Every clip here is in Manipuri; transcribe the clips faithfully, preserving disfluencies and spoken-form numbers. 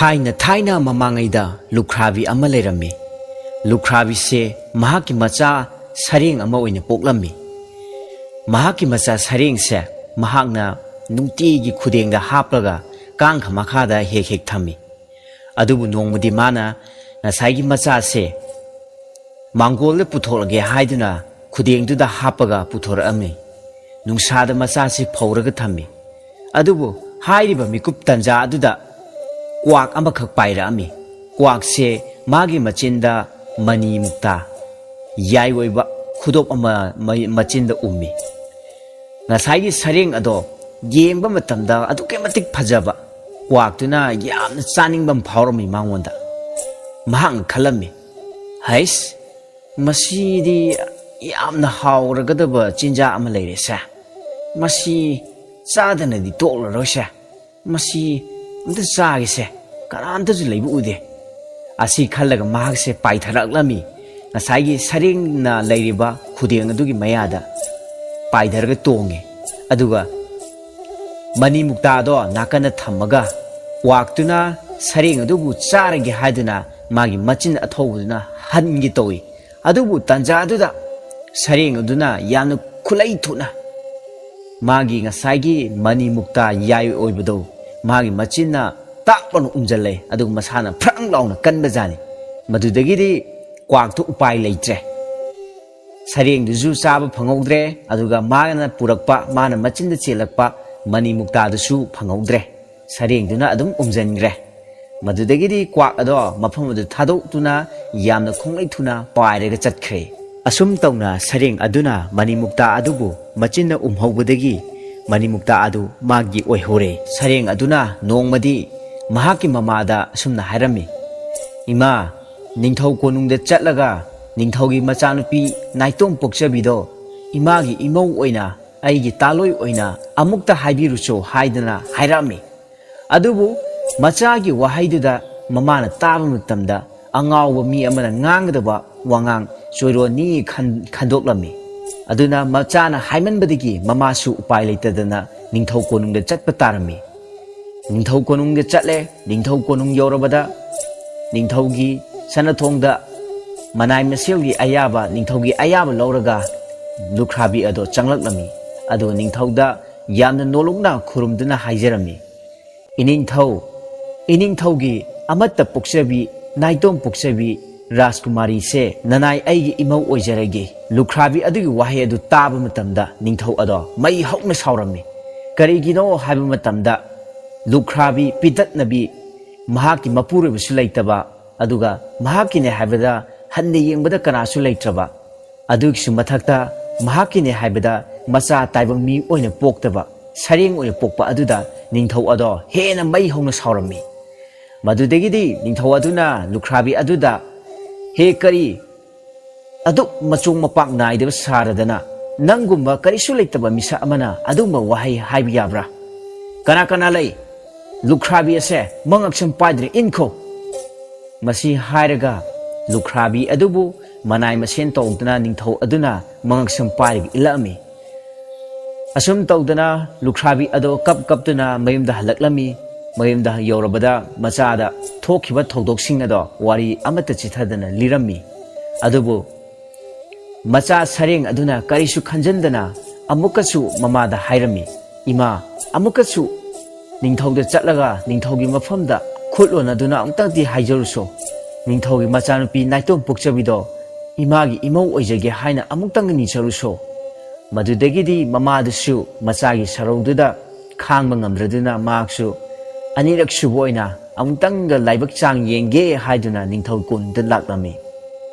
ꯊꯥꯏꯅ ꯊꯥꯏꯅ ꯃꯃꯥꯡꯉꯩꯗ ꯂꯨꯈ꯭ꯔꯥꯕꯤ ꯑꯃ ꯂꯩꯔꯝꯃꯤ꯫ ꯂꯨꯈ꯭ꯔꯥꯕꯤꯁꯦ ꯃꯍꯥꯛꯀꯤ ꯃꯆꯥ ꯁꯔꯦꯡ ꯑꯃ ꯑꯣꯏꯅ ꯄꯣꯛꯂꯝꯃꯤ꯫ ꯃꯍꯥꯛꯀꯤ ꯃꯆꯥ ꯁꯔꯦꯡꯁꯦ ꯃꯍꯥꯛꯅ ꯅꯨꯡꯇꯤꯒꯤ ꯈꯨꯗꯦꯡꯗ ꯍꯥꯞꯂꯒ ꯀꯥꯡꯈ ꯃꯈꯥꯗ ꯍꯦꯛ ꯍꯦꯛ ꯊꯝꯃꯤ꯫ ꯑꯗꯨꯕꯨ ꯅꯣꯡꯃꯗꯤ ꯃꯥꯅ ꯉꯁꯥꯏꯒꯤ ꯃꯆꯥꯁꯦ ꯃꯥꯡꯒꯣꯜꯗ ꯄꯨꯊꯣꯛꯂꯒꯦ ꯍꯥꯏꯗꯨꯅ ꯈꯨꯗꯦꯡꯗꯨꯗ ꯍꯥꯞꯄꯒ ꯄꯨꯊꯣꯔꯛꯑꯝꯃꯤ꯫ ꯅꯨꯡꯁꯥꯗ ꯃꯆꯥꯁꯤ ꯐꯧꯔꯒ ꯊꯝꯃꯤ꯫ ꯑꯗꯨꯕꯨ ꯍꯥꯏꯔꯤꯕ ꯃꯤꯀꯨꯞ ꯇꯟꯖꯥ ꯑꯗꯨꯗ ꯀ꯭ꯋꯥꯛ ꯑꯃꯈꯛ ꯄꯥꯏꯔꯛꯑꯝꯃꯤ꯫ ꯀ꯭ꯋꯥꯛꯁꯦ ꯃꯥꯒꯤ ꯃꯆꯤꯟꯗ ꯃꯅꯤ ꯃꯨꯛꯇꯥ, ꯌꯥꯏ ꯑꯣꯏꯕ ꯈꯨꯗꯣꯞ ꯑꯃ ꯃ-, ꯃꯆꯤꯟꯗ ꯎꯝꯃꯤ꯫ ꯉꯁꯥꯏꯒꯤ ꯁꯔꯦꯡ ꯑꯗꯣ ꯌꯦꯡꯕ ꯃꯇꯝꯗ ꯑꯗꯨꯛꯀꯤ ꯃꯇꯤꯛ ꯐꯖꯕ, ꯀ꯭ꯋꯥꯛꯇꯨꯅ ꯌꯥꯝꯅ ꯆꯥꯅꯤꯡꯕ ꯑꯃ ꯐꯥꯎꯔꯝꯃꯤ ꯃꯉꯣꯟꯗ꯫ ꯃꯍꯥꯛꯅ ꯈꯜꯂꯝꯃꯤ, "ꯍꯩꯁ, ꯃꯁꯤꯗꯤ ꯌꯥꯝꯅ ꯍꯥꯎꯔꯒꯗꯕ ꯆꯤꯟꯖꯥꯛ ꯑꯃ ꯂꯩꯔꯦꯁꯦ꯫ ꯃꯁꯤ ꯆꯥꯗꯅꯗꯤ ꯇꯣꯛꯂꯔꯣꯏꯁꯦ꯫ ꯃꯁꯤ ꯑꯝꯇ ꯆꯥꯒꯦꯁꯦ꯫ ꯀꯅꯥꯝꯇꯁꯨ ꯂꯩꯕ ꯎꯗꯦ"꯫ ꯑꯁꯤ ꯈꯜꯂꯒ ꯃꯍꯥꯛꯁꯦ ꯄꯥꯏꯊꯔꯛꯂꯝꯃꯤ꯫ ꯉꯁꯥꯏꯒꯤ ꯁꯔꯦꯡꯅ ꯂꯩꯔꯤꯕ ꯈꯨꯗꯦꯡ ꯑꯗꯨꯒꯤ ꯃꯌꯥꯗ ꯄꯥꯏꯊꯔꯒ ꯇꯣꯡꯉꯤ꯫ ꯑꯗꯨꯒ ꯃꯅꯤ ꯃꯨꯛꯇꯥꯗꯣ ꯅꯥꯀꯟꯗ ꯊꯝꯃꯒ ꯀ꯭ꯋꯥꯛꯇꯨꯅ ꯁꯔꯦꯡ ꯑꯗꯨꯕꯨ ꯆꯥꯔꯒꯦ ꯍꯥꯏꯗꯨꯅ ꯃꯥꯒꯤ ꯃꯆꯤꯟ ꯑꯊꯧꯕꯗꯨꯅ ꯍꯟꯒꯦ ꯇꯧꯏ꯫ ꯑꯗꯨꯕꯨ ꯇꯟꯖꯥꯗꯨꯗ ꯁꯔꯦꯡ ꯑꯗꯨꯅ ꯌꯥꯝꯅ ꯈꯨꯠꯂꯩ ꯊꯨꯅ ꯃꯥꯒꯤ ꯉꯁꯥꯏꯒꯤ ꯃꯅꯤ ꯃꯨꯛꯇꯥ ꯌꯥꯏ ꯑꯣꯏꯕꯗꯨ ꯃꯥꯒꯤ ꯃꯆꯤꯟꯅ ꯇꯥꯛ ꯂꯥꯎꯅ ꯎꯝꯖꯜꯂꯦ, ꯑꯗꯨꯒ ꯃꯁꯥꯅ ꯐ꯭ꯔꯪ ꯂꯥꯎꯅ ꯀꯟꯕꯖꯥꯠꯅꯤ꯫ ꯃꯗꯨꯗꯒꯤꯗꯤ ꯀ꯭ꯋꯥꯛꯇꯨ ꯎꯄꯥꯏ ꯂꯩꯇ꯭ꯔꯦ꯫ ꯁꯔꯦꯡꯗꯨꯁꯨ ꯆꯥꯕ ꯐꯪꯍꯧꯗ꯭ꯔꯦ, ꯑꯗꯨꯒ ꯃꯥꯅ ꯄꯨꯔꯛꯄ, ꯃꯥꯅ ꯃꯆꯤꯟꯗ ꯆꯦꯜꯂꯛꯄ ꯃꯅꯤ ꯃꯨꯛꯇꯥꯗꯨꯁꯨ ꯐꯪꯍꯧꯗ꯭ꯔꯦ꯫ ꯁꯔꯦꯡꯗꯨꯅ ꯑꯗꯨꯝ ꯎꯝꯖꯟꯈ꯭ꯔꯦ꯫ ꯃꯗꯨꯗꯒꯤꯗꯤ ꯀ꯭ꯋꯥꯛ ꯑꯗꯣ ꯃꯐꯝ ꯑꯗꯨ ꯊꯥꯗꯣꯛꯇꯨꯅ ꯌꯥꯝꯅ ꯈꯣꯡꯂꯩ ꯊꯨꯅ ꯄꯥꯏꯔꯒ ꯆꯠꯈ꯭ꯔꯦ꯫ ꯑꯁꯨꯝ ꯇꯧꯅ ꯁꯔꯦꯡ ꯑꯗꯨꯅ ꯃꯅꯤꯃꯨꯛꯇꯥ ꯑꯗꯨꯕꯨ ꯃꯆꯤꯟꯅ ꯎꯝꯍꯧꯕꯗꯒꯤ ꯃꯅꯤꯃꯨꯛꯇꯥ ꯑꯗꯨ ꯃꯥꯒꯤ ꯑꯣꯏꯍꯧꯔꯦ꯫ ꯁꯔꯦꯡ ꯑꯗꯨꯅ ꯅꯣꯡꯃꯗꯤ ꯃꯍꯥꯛꯀꯤ ꯃꯃꯥꯗ ꯑꯁꯨꯝꯅ ꯍꯥꯏꯔꯝꯃꯤ, "ꯏꯃꯥ, ꯅꯤꯡꯊꯧ ꯀꯣꯅꯨꯡꯗ ꯆꯠꯂꯒ ꯅꯤꯡꯊꯧꯒꯤ ꯃꯆꯥꯅꯨꯄꯤ ꯅꯥꯏꯇꯣꯝ ꯄꯣꯛꯆꯕꯤꯗꯣ ꯏꯃꯥꯒꯤ ꯏꯃꯧ ꯑꯣꯏꯅ, ꯑꯩꯒꯤ ꯇꯥꯂꯣꯏ ꯑꯣꯏꯅ ꯑꯃꯨꯛꯇ ꯍꯥꯏꯕꯤꯔꯨꯆꯣ" ꯍꯥꯏꯗꯅ ꯍꯥꯏꯔꯛꯑꯝꯃꯤ꯫ ꯑꯗꯨꯕꯨ ꯃꯆꯥꯒꯤ ꯋꯥꯍꯩꯗꯨꯗ ꯃꯃꯥꯅ ꯇꯥꯕ ꯃꯇꯝꯗ ꯑꯉꯥꯎꯕ ꯃꯤ ꯑꯃꯅ ꯉꯥꯡꯒꯗꯕ ꯋꯥꯉꯥꯡ ꯆꯣꯏꯔꯣꯟꯅꯤ ꯈꯟ-, ꯈꯟꯗꯣꯛꯂꯝꯃꯤ꯫ ꯑꯗꯨꯅ ꯃꯆꯥꯅ ꯍꯥꯏꯃꯟꯕꯗꯒꯤ ꯃꯃꯥꯁꯨ ꯎꯄꯥꯏ ꯂꯩꯇꯗꯅ ꯅꯤꯡꯊꯧ ꯀꯣꯅꯨꯡꯗ ꯆꯠꯄ ꯇꯥꯔꯝꯃꯤ꯫ ꯅꯤꯡꯊꯧ ꯀꯣꯅꯨꯡꯗ ꯆꯠꯂꯦ꯫ ꯅꯤꯡꯊꯧ ꯀꯣꯅꯨꯡ ꯌꯧꯔꯕꯗ ꯅꯤꯡꯊꯧꯒꯤ ꯁꯅꯥꯊꯣꯡꯗ ꯃꯅꯥꯏ ꯃꯁꯦꯜꯒꯤ ꯑꯌꯥꯕ, ꯅꯤꯡꯊꯧꯒꯤ ꯑꯌꯥꯕ ꯂꯧꯔꯒ ꯂꯨꯈ꯭ꯔꯥꯕꯤ ꯑꯗꯣ ꯆꯪꯂꯛꯂꯝꯃꯤ꯫ ꯑꯗꯨꯒ ꯅꯤꯡꯊꯧꯗ ꯌꯥꯝꯅ ꯅꯣꯂꯨꯛꯅ ꯈꯨꯔꯨꯝꯗꯨꯅ ꯍꯥꯏꯖꯔꯝꯃꯤ, "ꯏꯅꯤꯡꯊꯧ, ꯏꯅꯤꯡꯊꯧꯒꯤ ꯑꯃꯠꯇ ꯄꯣꯛꯆꯕꯤ, ꯅꯥꯏꯇꯣꯝ ꯄꯣꯛꯆꯕꯤ ꯔꯥꯖꯀꯨꯃꯥꯔꯤꯁꯦ ꯅꯅꯥꯏ ꯑꯩꯒꯤ ꯏꯃꯧ ꯑꯣꯏꯖꯔꯒꯦ꯫" ꯂꯨꯈ꯭ꯔꯥꯕꯤ ꯑꯗꯨꯒꯤ ꯋꯥꯍꯩ ꯑꯗꯨ ꯇꯥꯕ ꯃꯇꯝꯗ ꯅꯤꯡꯊꯧ ꯑꯗꯣ ꯃꯩ ꯍꯧꯅ ꯁꯥꯎꯔꯝꯃꯤ꯫ ꯀꯔꯤꯒꯤꯅꯣ ꯍꯥꯏꯕ ꯃꯇꯝꯗ ꯂꯨꯈ꯭ꯔꯥꯕꯤ ꯄꯤꯇꯠꯅꯕꯤ, ꯃꯍꯥꯛꯀꯤ ꯃꯄꯨꯔꯣꯏꯕꯁꯨ ꯂꯩꯇꯕ, ꯑꯗꯨꯒ ꯃꯍꯥꯛꯀꯤꯅꯦ ꯍꯥꯏꯕꯗ ꯍꯟꯅ ꯌꯦꯡꯕꯗ ꯀꯅꯥꯁꯨ ꯂꯩꯇ꯭ꯔꯕ, ꯑꯗꯨꯒꯤꯁꯨ ꯃꯊꯛꯇ ꯃꯍꯥꯛꯀꯤꯅꯦ ꯍꯥꯏꯕꯗ ꯃꯆꯥ ꯇꯥꯏꯕꯪ ꯃꯤ ꯑꯣꯏꯅ ꯄꯣꯛꯇꯕ, ꯁꯔꯦꯡ ꯑꯣꯏꯅ ꯄꯣꯛꯄ ꯑꯗꯨꯗ ꯅꯤꯡꯊꯧ ꯑꯗꯣ ꯍꯦꯟꯅ ꯃꯩ ꯍꯧꯅ ꯁꯥꯎꯔꯝꯃꯤ꯫ ꯃꯗꯨꯗꯒꯤꯗꯤ ꯅꯤꯡꯊꯧ ꯑꯗꯨꯅ ꯂꯨꯈ꯭ꯔꯥꯕꯤ ꯑꯗꯨꯗ, "ꯍꯦ ꯀꯔꯤ, ꯑꯗꯨꯛ ꯃꯆꯣꯡ ꯃꯄꯥꯛ ꯅꯥꯏꯗꯕ ꯁꯥꯔꯗꯅ, ꯅꯪꯒꯨꯝꯕ ꯀꯔꯤꯁꯨ ꯂꯩꯇꯕ ꯃꯤꯁꯛ ꯑꯃꯅ ꯑꯗꯨꯒꯨꯝꯕ ꯋꯥꯍꯩ ꯍꯥꯏꯕ ꯌꯥꯕ꯭ꯔꯥ? ꯀꯅꯥ ꯀꯅꯥ ꯂꯩ? ꯂꯨꯈ꯭ꯔꯥꯕꯤ ꯑꯁꯦ ꯃꯉꯛꯁꯝ ꯄꯥꯏꯗꯨꯅ ꯏꯟꯈꯣ!" ꯃꯁꯤ ꯍꯥꯏꯔꯒ ꯂꯨꯈ꯭ꯔꯥꯕꯤ ꯑꯗꯨꯕꯨ ꯃꯅꯥꯏ ꯃꯁꯦꯟ ꯇꯧꯗꯨꯅ ꯅꯤꯡꯊꯧ ꯑꯗꯨꯅ ꯃꯉꯛꯁꯝ ꯄꯥꯏꯔꯒ ꯏꯜꯂꯛꯑꯝꯃꯤ꯫ ꯑꯁꯨꯝ ꯇꯧꯗꯅ ꯂꯨꯈ꯭ꯔꯥꯕꯤ ꯑꯗꯣ ꯀꯞ ꯀꯞꯇꯨꯅ ꯃꯌꯨꯝꯗ ꯍꯜꯂꯛꯂꯝꯃꯤ꯫ ꯃꯌꯨꯝꯗ ꯌꯧꯔꯕꯗ ꯃꯆꯥꯗ ꯊꯣꯛꯈꯤꯕ ꯊꯧꯗꯣꯛꯁꯤꯡ ꯑꯗꯣ ꯋꯥꯔꯤ ꯑꯃꯠꯇ ꯆꯤꯊꯗꯅ ꯂꯤꯔꯝꯃꯤ꯫ ꯑꯗꯨꯕꯨ ꯃꯆꯥ ꯁꯔꯦꯡ ꯑꯗꯨꯅ ꯀꯔꯤꯁꯨ ꯈꯟꯖꯟꯗꯅ ꯑꯃꯨꯛꯀꯁꯨ ꯃꯃꯥꯗ ꯍꯥꯏꯔꯝꯃꯤ, "ꯏꯃꯥ, ꯑꯃꯨꯛꯀꯁꯨ ꯅꯤꯡꯊꯧꯗ ꯆꯠꯂꯒ ꯅꯤꯡꯊꯧꯒꯤ ꯃꯐꯝꯗ ꯈꯨꯠ ꯂꯣꯟꯅꯗꯨꯅ ꯑꯃꯨꯛꯇꯪꯗꯤ ꯍꯥꯏꯖꯔꯨꯁꯣ꯫ ꯅꯤꯡꯊꯧꯒꯤ ꯃꯆꯥꯅꯨꯄꯤ ꯅꯥꯏꯇꯣꯝ ꯄꯣꯛꯆꯕꯤꯗꯣ ꯏꯃꯥꯒꯤ ꯏꯃꯧ ꯑꯣꯏꯖꯒꯦ ꯍꯥꯏꯅ ꯑꯃꯨꯛꯇꯪ ꯅꯤꯖꯔꯨꯁꯣ꯫" ꯃꯗꯨꯗꯒꯤꯗꯤ ꯃꯃꯥꯗꯨꯁꯨ ꯃꯆꯥꯒꯤ ꯁꯔꯧꯗꯨꯗ ꯈꯥꯡꯕ ꯉꯝꯗ꯭ꯔꯗꯨꯅ ꯃꯍꯥꯛꯁꯨ ꯑꯅꯤꯔꯛ ꯁꯨꯕ ꯑꯣꯏꯅ ꯑꯃꯨꯛꯇꯪꯒ ꯂꯥꯏꯕꯛ ꯆꯥꯡ ꯌꯦꯡꯒꯦ ꯍꯥꯏꯗꯨꯅ ꯅꯤꯡꯊꯧ ꯀꯣꯅꯨꯡꯗ ꯂꯥꯛꯂꯝꯃꯤ꯫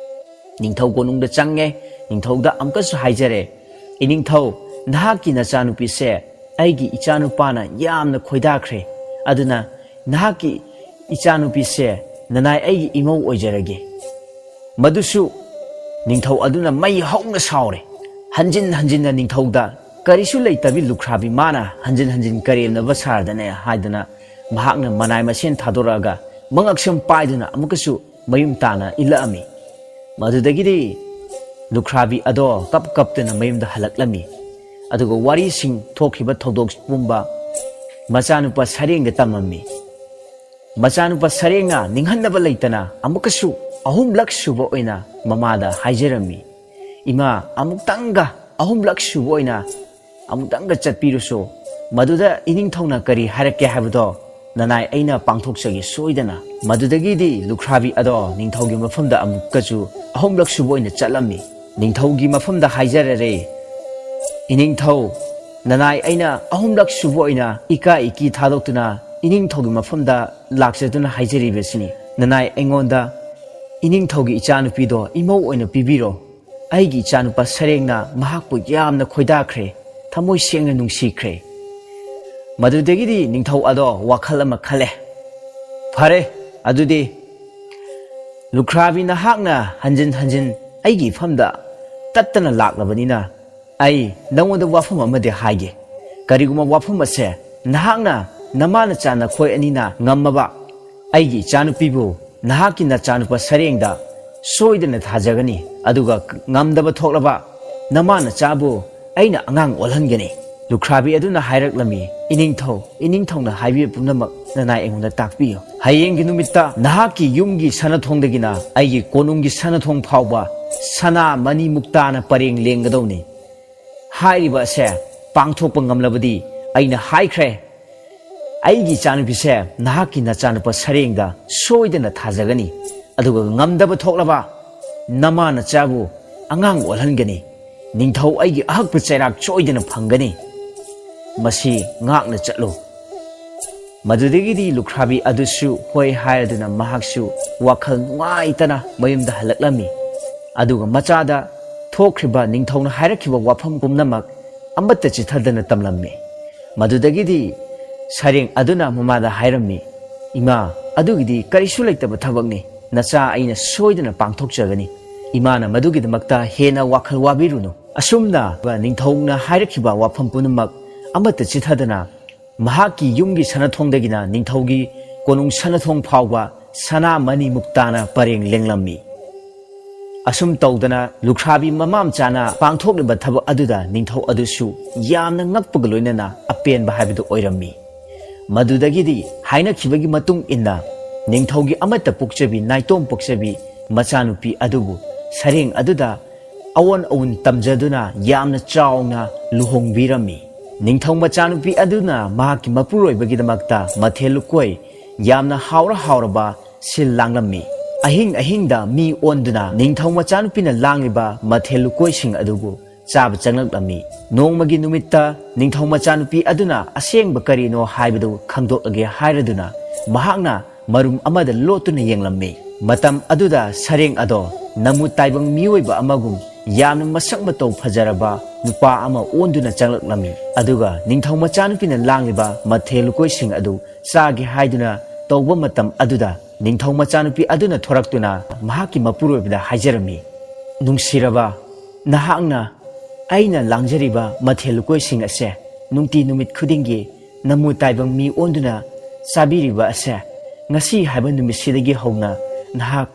ꯅꯤꯡꯊꯧ ꯀꯣꯅꯨꯡꯗ ꯆꯪꯉꯦ꯫ ꯅꯤꯡꯊꯧꯗ ꯑꯃꯨꯛꯀꯁꯨ ꯍꯥꯏꯖꯔꯦ, "ꯏꯅꯤꯡꯊꯧ, ꯅꯍꯥꯛꯀꯤ ꯅꯆꯥꯅꯨꯄꯤꯁꯦ ꯑꯩꯒꯤ ꯏꯆꯥꯅꯨꯄꯥꯅ ꯌꯥꯝꯅ ꯈꯣꯏꯗꯥꯈ꯭ꯔꯦ꯫ ꯑꯗꯨꯅ ꯅꯍꯥꯛꯀꯤ ꯏꯆꯥꯅꯨꯄꯤꯁꯦ ꯅꯅꯥꯏ ꯑꯩꯒꯤ ꯏꯃꯧ ꯑꯣꯏꯖꯔꯒꯦ꯫" ꯃꯗꯨꯁꯨ ꯅꯤꯡꯊꯧ ꯑꯗꯨꯅ ꯃꯩ ꯍꯧꯅ ꯁꯥꯎꯔꯦ꯫ ꯍꯟꯖꯤꯟ ꯍꯟꯖꯤꯟꯅ ꯅꯤꯡꯊꯧꯗ ꯀꯔꯤꯁꯨ ꯂꯩꯇꯕꯤ ꯂꯨꯈ꯭ꯔꯥꯕꯤ ꯃꯥꯅ ꯍꯟꯖꯤꯟ ꯍꯟꯖꯤꯟ ꯀꯔꯦꯝꯅꯕ ꯁꯥꯔꯗꯅꯦ ꯍꯥꯏꯗꯨꯅ ꯃꯍꯥꯛꯅ ꯃꯅꯥꯏ ꯃꯁꯦꯟ ꯊꯥꯗꯣꯔꯛꯑꯒ ꯃꯉꯛꯁꯝ ꯄꯥꯏꯗꯨꯅ ꯑꯃꯨꯛꯀꯁꯨ ꯃꯌꯨꯝ ꯇꯥꯅ ꯏꯜꯂꯛꯑꯝꯃꯤ꯫ ꯃꯗꯨꯗꯒꯤꯗꯤ ꯂꯨꯈ꯭ꯔꯥꯕꯤ ꯑꯗꯣ ꯀꯞ ꯀꯞꯇꯨꯅ ꯃꯌꯨꯝꯗ ꯍꯜꯂꯛꯂꯝꯃꯤ꯫ ꯑꯗꯨꯒ ꯋꯥꯔꯤꯁꯤꯡ, ꯊꯣꯛꯈꯤꯕ ꯊꯧꯗꯣꯛ ꯄꯨꯝꯕ ꯃꯆꯥꯅꯨꯄꯥ ꯁꯔꯦꯡꯗ ꯇꯝꯃꯝꯃꯤ꯫ ꯃꯆꯥꯅꯨꯄꯥ ꯁꯔꯦꯡꯅ ꯅꯤꯡꯍꯟꯅꯕ ꯂꯩꯇꯅ ꯑꯃꯨꯛꯀꯁꯨ ꯑꯍꯨꯝꯂꯛ ꯁꯨꯕ ꯑꯣꯏꯅ ꯃꯃꯥꯗ ꯍꯥꯏꯖꯔꯝꯃꯤ, "ꯏꯃꯥ, ꯑꯃꯨꯛꯇꯪꯒ, ꯑꯍꯨꯝꯂꯛ ꯁꯨꯕ ꯑꯣꯏꯅ ꯑꯃꯨꯛꯇꯪꯒ ꯆꯠꯄꯤꯔꯨꯁꯨ꯫ ꯃꯗꯨꯗ ꯏꯅꯤꯡꯊꯧꯅ ꯀꯔꯤ ꯍꯥꯏꯔꯛꯀꯦ ꯍꯥꯏꯕꯗꯣ ꯅꯅꯥꯏ ꯑꯩꯅ ꯄꯥꯡꯊꯣꯛꯆꯒꯦ ꯁꯣꯏꯗꯅ꯫" ꯃꯗꯨꯗꯒꯤꯗꯤ ꯂꯨꯈ꯭ꯔꯥꯕꯤ ꯑꯗꯣ ꯅꯤꯡꯊꯧꯒꯤ ꯃꯐꯝꯗ ꯑꯃꯨꯛꯀꯁꯨ ꯑꯍꯨꯝꯂꯛ ꯁꯨꯕ ꯑꯣꯏꯅ ꯆꯠꯂꯝꯃꯤ꯫ ꯅꯤꯡꯊꯧꯒꯤ ꯃꯐꯝꯗ ꯍꯥꯏꯖꯔꯔꯦ, "ꯏꯅꯤꯡꯊꯧ, ꯅꯅꯥꯏ ꯑꯩꯅ ꯑꯍꯨꯝꯂꯛ ꯁꯨꯕ ꯑꯣꯏꯅ ꯏꯀꯥ ꯏꯀꯤ ꯊꯥꯗꯣꯛꯇꯨꯅ ꯏꯅꯤꯡꯊꯧꯒꯤ ꯃꯐꯝꯗ ꯂꯥꯛꯆꯗꯨꯅ ꯍꯥꯏꯖꯔꯤꯕꯁꯤꯅꯤ꯫ ꯅꯅꯥꯏ ꯑꯩꯉꯣꯟꯗ ꯏꯅꯤꯡꯊꯧꯒꯤ ꯏꯆꯥꯅꯨꯄꯤꯗꯣ ꯏꯃꯧ ꯑꯣꯏꯅ ꯄꯤꯕꯤꯔꯣ꯫ ꯑꯩꯒꯤ ꯏꯆꯥꯅꯨꯄꯥ ꯁꯔꯦꯡꯅ ꯃꯍꯥꯛꯄꯨ ꯌꯥꯝꯅ ꯈꯣꯏꯗꯥꯈ꯭ꯔꯦ, ꯊꯃꯣꯏ ꯁꯦꯡꯅ ꯅꯨꯡꯁꯤꯈ꯭ꯔꯦ꯫" ꯃꯗꯨꯗꯒꯤꯗꯤ ꯅꯤꯡꯊꯧ ꯑꯗꯣ ꯋꯥꯈꯜ ꯑꯃ ꯈꯜꯂꯦ꯫ "ꯐꯔꯦ, ꯑꯗꯨꯗꯤ ꯂꯨꯈ꯭ꯔꯥꯕꯤ, ꯅꯍꯥꯛꯅ ꯍꯟꯖꯤꯟ ꯍꯟꯖꯤꯟ ꯑꯩꯒꯤ ꯏꯐꯝꯗ ꯇꯠꯇꯅ ꯂꯥꯛꯂꯕꯅꯤꯅ, ꯑꯩ ꯅꯉꯣꯟꯗ ꯋꯥꯐꯝ ꯑꯃꯗꯤ ꯍꯥꯏꯒꯦ꯫ ꯀꯔꯤꯒꯨꯝꯕ ꯋꯥꯐꯝ ꯑꯁꯦ ꯅꯍꯥꯛꯅ ꯅꯃꯥ ꯅꯆꯥ ꯅꯈꯣꯏ ꯑꯅꯤꯅ ꯉꯝꯃꯕ, ꯑꯩꯒꯤ ꯏꯆꯥꯅꯨꯄꯤꯕꯨ ꯅꯍꯥꯛꯀꯤ ꯅꯆꯥꯅꯨꯄꯥ ꯁꯔꯦꯡꯗ ꯁꯣꯏꯗꯅ ꯊꯥꯖꯒꯅꯤ, ꯑꯗꯨꯒ ꯉꯝꯗꯕ ꯊꯣꯛꯂꯕ, ꯅꯃꯥ ꯅꯆꯥꯕꯨ ꯑꯩꯅ ꯑꯉꯥꯡ ꯑꯣꯜꯍꯟꯒꯅꯤ꯫" ꯂꯨꯈ꯭ꯔꯥꯕꯤ ꯑꯗꯨꯅ ꯍꯥꯏꯔꯛꯂꯝꯃꯤ, "ꯏꯅꯤꯡꯊꯧ, ꯏꯅꯤꯡꯊꯧꯅ ꯍꯥꯏꯕꯤꯕ ꯄꯨꯝꯅꯃꯛ ꯅꯅꯥꯏ ꯑꯩꯉꯣꯟꯗ ꯇꯥꯛꯄꯤꯌꯨ꯫ ꯍꯌꯦꯡꯒꯤ ꯅꯨꯃꯤꯠꯇ ꯅꯍꯥꯛꯀꯤ ꯌꯨꯝꯒꯤ ꯁꯅꯥꯊꯣꯡꯗꯒꯤꯅ ꯑꯩꯒꯤ ꯀꯣꯅꯨꯡꯒꯤ ꯁꯅꯥꯊꯣꯡ ꯐꯥꯎꯕ ꯁꯅꯥ ꯃꯅꯤ ꯃꯨꯛꯇꯥꯅ ꯄꯔꯦꯡ ꯂꯦꯡꯒꯗꯧꯅꯤ꯫ ꯍꯥꯏꯔꯤꯕ ꯑꯁꯦ ꯄꯥꯡꯊꯣꯛꯄ ꯉꯝꯂꯕꯗꯤ ꯑꯩꯅ ꯍꯥꯏꯈ꯭ꯔꯦ, ꯑꯩꯒꯤ ꯏꯆꯥꯅꯨꯄꯤꯁꯦ ꯅꯍꯥꯛꯀꯤ ꯅꯆꯥꯅꯨꯄꯥ ꯁꯔꯦꯡꯗ ꯁꯣꯏꯗꯅ ꯊꯥꯖꯒꯅꯤ, ꯑꯗꯨꯒ ꯉꯝꯗꯕ ꯊꯣꯛꯂꯕ ꯅꯃꯥ ꯅꯆꯥꯕꯨ ꯑꯉꯥꯡ ꯑꯣꯜꯍꯟꯒꯅꯤ꯫ ꯅꯤꯡꯊꯧ ꯑꯩꯒꯤ ꯑꯍꯛꯄ ꯆꯩꯔꯥꯛ ꯁꯣꯏꯗꯅ ꯐꯪꯒꯅꯤ꯫ ꯃꯁꯤ ꯉꯥꯛꯅ ꯆꯠꯂꯨ꯫" ꯃꯗꯨꯗꯒꯤꯗꯤ ꯂꯨꯈ꯭ꯔꯥꯕꯤ ꯑꯗꯨꯁꯨ ꯍꯣꯏ ꯍꯥꯏꯔꯗꯨꯅ ꯃꯍꯥꯛꯁꯨ ꯋꯥꯈꯜ ꯅꯨꯡꯉꯥꯏꯇꯅ ꯃꯌꯨꯝꯗ ꯍꯜꯂꯛꯂꯝꯃꯤ꯫ ꯑꯗꯨꯒ ꯃꯆꯥꯗ ꯊꯣꯛꯈ꯭ꯔꯤꯕ ꯅꯤꯡꯊꯧꯅ ꯍꯥꯏꯔꯛꯈꯤꯕ ꯋꯥꯐꯝ ꯄꯨꯝꯅꯃꯛ ꯑꯃꯠꯇ ꯆꯤꯊꯗꯅ ꯇꯝꯂꯝꯃꯤ꯫ ꯃꯗꯨꯗꯒꯤꯗꯤ ꯁꯔꯦꯡ ꯑꯗꯨꯅ ꯃꯃꯥꯗ ꯍꯥꯏꯔꯝꯃꯤ, "ꯏꯃꯥ, ꯑꯗꯨꯒꯤꯗꯤ ꯀꯔꯤꯁꯨ ꯂꯩꯇꯕ ꯊꯕꯛꯅꯤ꯫ ꯅꯆꯥ ꯑꯩꯅ ꯁꯣꯏꯗꯅ ꯄꯥꯡꯊꯣꯛꯆꯒꯅꯤ꯫ ꯏꯃꯥꯅ ꯃꯗꯨꯒꯤꯗꯃꯛꯇ ꯍꯦꯟꯅ ꯋꯥꯈꯜ ꯋꯥꯕꯤꯔꯨꯅꯨ꯫" ꯑꯁꯨꯝꯅ ꯅꯤꯡꯊꯧꯅ ꯍꯥꯏꯔꯛꯈꯤꯕ ꯋꯥꯐꯝ ꯄꯨꯝꯅꯃꯛ ꯑꯃꯠꯇ ꯆꯤꯊꯗꯅ ꯃꯍꯥꯛꯀꯤ ꯌꯨꯝꯒꯤ ꯁꯅꯥꯊꯣꯡꯗꯒꯤꯅ ꯅꯤꯡꯊꯧꯒꯤ ꯀꯣꯅꯨꯡ ꯁꯅꯥꯊꯣꯡ ꯐꯥꯎꯕ ꯁꯅꯥ ꯃꯅꯤ ꯃꯨꯛꯇꯥꯅ ꯄꯔꯦꯡ ꯂꯦꯡꯂꯝꯃꯤ꯫ ꯑꯁꯨꯝ ꯇꯧꯗꯅ ꯂꯨꯈ꯭ꯔꯥꯕꯤ ꯃꯃꯥ ꯃꯆꯥꯅ ꯄꯥꯡꯊꯣꯛꯂꯤꯕ ꯊꯕꯛ ꯑꯗꯨꯗ ꯅꯤꯡꯊꯧ ꯑꯗꯨꯁꯨ ꯌꯥꯝꯅ ꯉꯛꯄꯒ ꯂꯣꯏꯅꯅ ꯑꯄꯦꯟꯕ ꯍꯥꯏꯕꯗꯨ ꯑꯣꯏꯔꯝꯃꯤ꯫ ꯃꯗꯨꯗꯒꯤꯗꯤ ꯍꯥꯏꯅꯈꯤꯕꯒꯤ ꯃꯇꯨꯡ ꯏꯟꯅ ꯅꯤꯡꯊꯧꯒꯤ ꯑꯃꯠꯇ ꯄꯣꯛꯆꯕꯤ ꯅꯥꯏꯇꯣꯝ ꯄꯣꯛꯆꯕꯤ ꯃꯆꯥꯅꯨꯄꯤ ꯑꯗꯨꯕꯨ ꯁꯔꯦꯡ ꯑꯗꯨꯗ ꯑꯑꯣꯟ ꯑꯎꯟ ꯇꯝꯖꯗꯨꯅ ꯌꯥꯝꯅ ꯆꯥꯎꯅ ꯂꯨꯍꯣꯡꯕꯤꯔꯝꯃꯤ꯫ ꯅꯤꯡꯊꯧ ꯃꯆꯥꯅꯨꯄꯤ ꯑꯗꯨꯅ ꯃꯍꯥꯛꯀꯤ ꯃꯄꯨꯔꯣꯏꯕꯒꯤꯗꯃꯛꯇ ꯃꯊꯦꯜ ꯂꯨꯀꯣꯏ ꯌꯥꯝꯅ ꯍꯥꯎꯔ ꯍꯥꯎꯔꯕ ꯁꯤꯜ ꯂꯥꯡꯂꯝꯃꯤ꯫ ꯑꯍꯤꯡ ꯑꯍꯤꯡꯗ ꯃꯤ ꯑꯣꯟꯗꯨꯅ ꯅꯤꯡꯊꯧ ꯃꯆꯥꯅꯨꯄꯤꯅ ꯂꯥꯡꯂꯤꯕ ꯃꯊꯦꯜ ꯂꯨꯀꯣꯏꯁꯤꯡ ꯑꯗꯨꯕꯨ ꯆꯥꯕ ꯆꯪꯂꯛꯂꯝꯃꯤ꯫ ꯅꯣꯡꯃꯒꯤ ꯅꯨꯃꯤꯠꯇ ꯅꯤꯡꯊꯧ ꯃꯆꯥꯅꯨꯄꯤ ꯑꯗꯨꯅ ꯑꯁꯦꯡꯕ ꯀꯔꯤꯅꯣ ꯍꯥꯏꯕꯗꯨ ꯈꯪꯗꯣꯛꯂꯒꯦ ꯍꯥꯏꯔꯗꯨꯅ ꯃꯍꯥꯛꯅ ꯃꯔꯨꯝ ꯑꯃꯗ ꯂꯣꯠꯇꯨꯅ ꯌꯦꯡꯂꯝꯃꯤ꯫ ꯃꯇꯝ ꯑꯗꯨꯗ ꯁꯔꯦꯡ ꯑꯗꯣ ꯅꯃꯨ ꯇꯥꯏꯕꯪ ꯃꯤꯑꯣꯏꯕ ꯑꯃꯒꯨꯝ ꯌꯥꯝꯅ ꯃꯁꯛ ꯃꯇꯧ ꯐꯖꯔꯕ ꯅꯨꯄꯥ ꯑꯃ ꯑꯣꯟꯗꯨꯅ ꯆꯪꯂꯛꯂꯝꯃꯤ꯫ ꯑꯗꯨꯒ ꯅꯤꯡꯊꯧ ꯃꯆꯥꯅꯨꯄꯤꯅ ꯂꯥꯡꯂꯤꯕ ꯃꯊꯦꯜ ꯂꯨꯀꯣꯏꯁꯤꯡ ꯑꯗꯨ ꯆꯥꯒꯦ ꯍꯥꯏꯗꯨꯅ ꯇꯧꯕ ꯃꯇꯝ ꯑꯗꯨꯗ ꯅꯤꯡꯊꯧ ꯃꯆꯥꯅꯨꯄꯤ ꯑꯗꯨꯅ ꯊꯣꯔꯛꯇꯨꯅ ꯃꯍꯥꯛꯀꯤ ꯃꯄꯨꯔꯣꯏꯕꯗ ꯍꯥꯏꯖꯔꯝꯃꯤ, "ꯅꯨꯡꯁꯤꯔꯕ, ꯅꯍꯥꯛꯅ ꯑꯩꯅ ꯂꯥꯡꯖꯔꯤꯕ ꯃꯊꯦꯜ ꯂꯨꯀꯣꯏꯁꯤꯡ ꯑꯁꯦ ꯅꯨꯡꯇꯤ ꯅꯨꯃꯤꯠ ꯈꯨꯗꯤꯡꯒꯤ ꯅꯃꯨ ꯇꯥꯏꯕꯪ ꯃꯤ ꯑꯣꯟꯗꯨꯅ ꯆꯥꯕꯤꯔꯤꯕ ꯑꯁꯦ ꯉꯁꯤ ꯍꯥꯏꯕ ꯅꯨꯃꯤꯠꯁꯤꯗꯒꯤ ꯍꯧꯅ ꯅꯍꯥꯛ